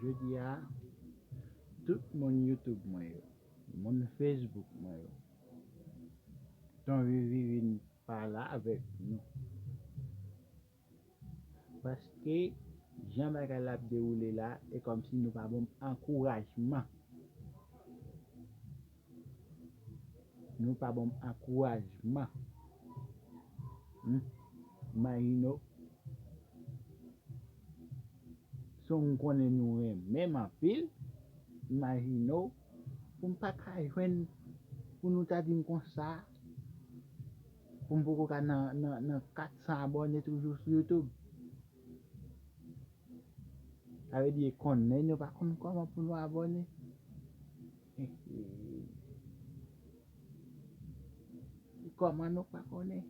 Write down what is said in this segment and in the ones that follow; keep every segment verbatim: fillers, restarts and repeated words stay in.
Jodi a, tout moun YouTube mwen yo, moun Facebook mwen yo, Ton Vivi vin pale avèk nou. Paske jan bagay la ap dewoule la, e kòmsi nou pa ban m ankourajman. Nou pa ban m ankourajman. Hmm. Imajine w. Si w konnen nou renmen m anpil, imajine w, pou m pa ka jwenn, pou nou ta di m konsa, pou m poko ka nan, nan, nan kat san abòne toujou sou YouTube. Sa vle di, e konnen nou pa konn kòman pou nou abòne. Eh, eh. Kòman nou pa konnen?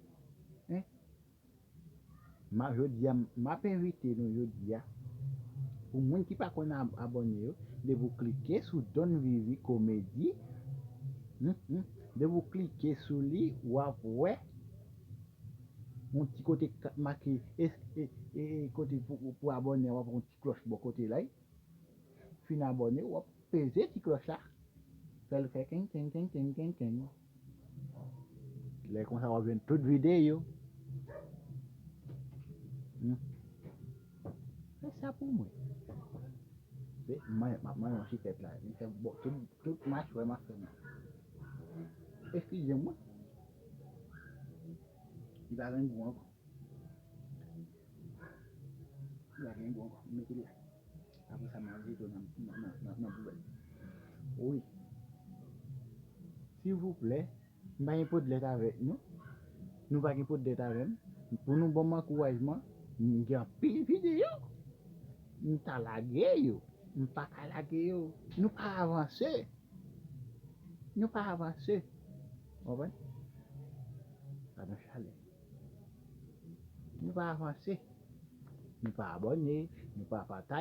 Hein? M a, jodi a, m ap envite nou jodi a. Pou moun ki pa konn ab-, abòne yo, depi w klike sou Don Vivi Komedi, hmm, hmm, depi w klike sou li, w ap wè yon ti kote k ap make, e, e, e, e, kote pou, pou abòne, w ap wè yon ti klòch bò kote la. Fin abòne, w ap peze ti klòch la. Fè l fè keng, keng, keng, keng, keng, keng. Lè konsa, w ap jwenn tout videyo. Hmm. Fè sa pou mwen. Se, mwen, m ap manje yon chifèt la. Li fè bon, tout, tout machwè m ap fè mal. Eskize mwen. Li pa gen gou ankò. Li pa gen gou ankò. M mete l la. Apre sa, m al jete l nan, nan, nan, nan, nan poubèl. Wi. Silvouplè, m pa gen podlèt avèk nou. Nou pa gen podlèt avè m. Pou nou ban m ankourajman, m gen anpil videyo. M ta lage yo. M pa ka lage yo. Nou pa avanse. Nou pa avanse. Ou konprann? Sa nan chalè. Nou pa avanse. Nou pa abòne. Nou pa pataje.